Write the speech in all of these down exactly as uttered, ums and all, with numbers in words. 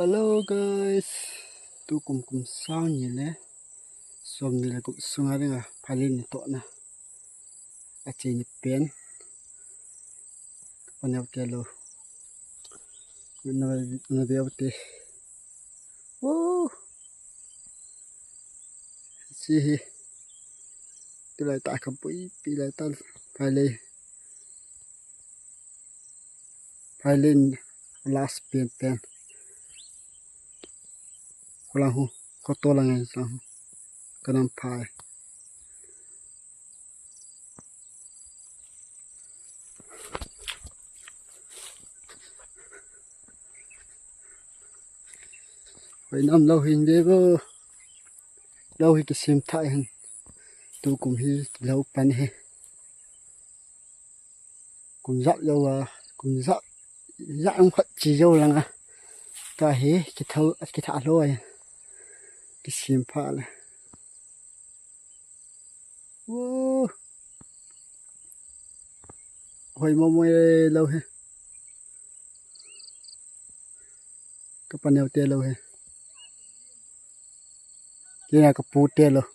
Hello guys, tukum kum sang ni le som ni le gup sunga dinga phailei ni tohna acheina pen ka paneo te lou na na veu te. Woo! Hiche hi tulai tah a ka puipi lai tah phailei. Phailei last pen pen. Kholang hu, khoto lang e lang hu. Kanam phai. Hoi nam lou hin ve vo. Lou hi kisem thah hin. Tukum hi lou pan hi. Kum jat jou a, kum jat, jat ang khat chi jou lang a. Tua hi kithou, kithah lou a. Kisem pha le. Woo. Hoi mo mo e lou hi. Ka paneo te lou hi. Kei na ka pu te lou.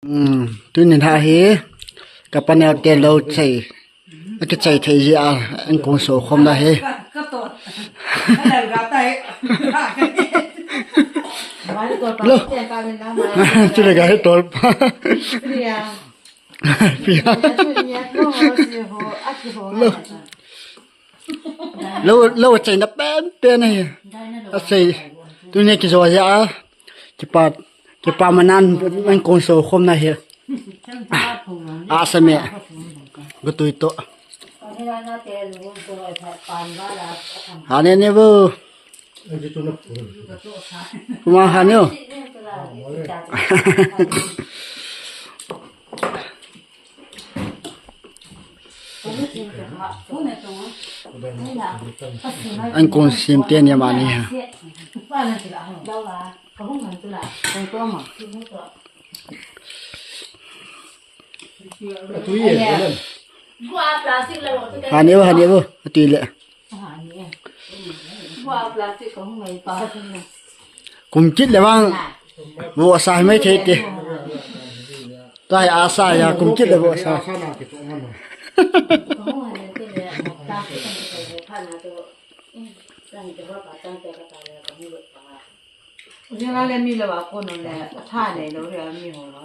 Hmm, tuni na hi ka paneo te lou chai. Akichai thei jeh a, an kong so khom na hi. Lou. Chule ga hi tol pa. Pia. Lou. Lou, lou achaina pen pen ahi. Achai. Tuni kijou jeh a. Kipa, kipa manan an kong so khom na hi. Asa me. Gutui to. Hane ne bu. Kuma hane o. An kong sem te ni mani ha. Hane o, hane o, atui le. Kum kit le vang. Vo sa mai thei te. Tai asa ya kum kit le vo sa. Jing la le mi le wa ko no le tha le lo le mi ho.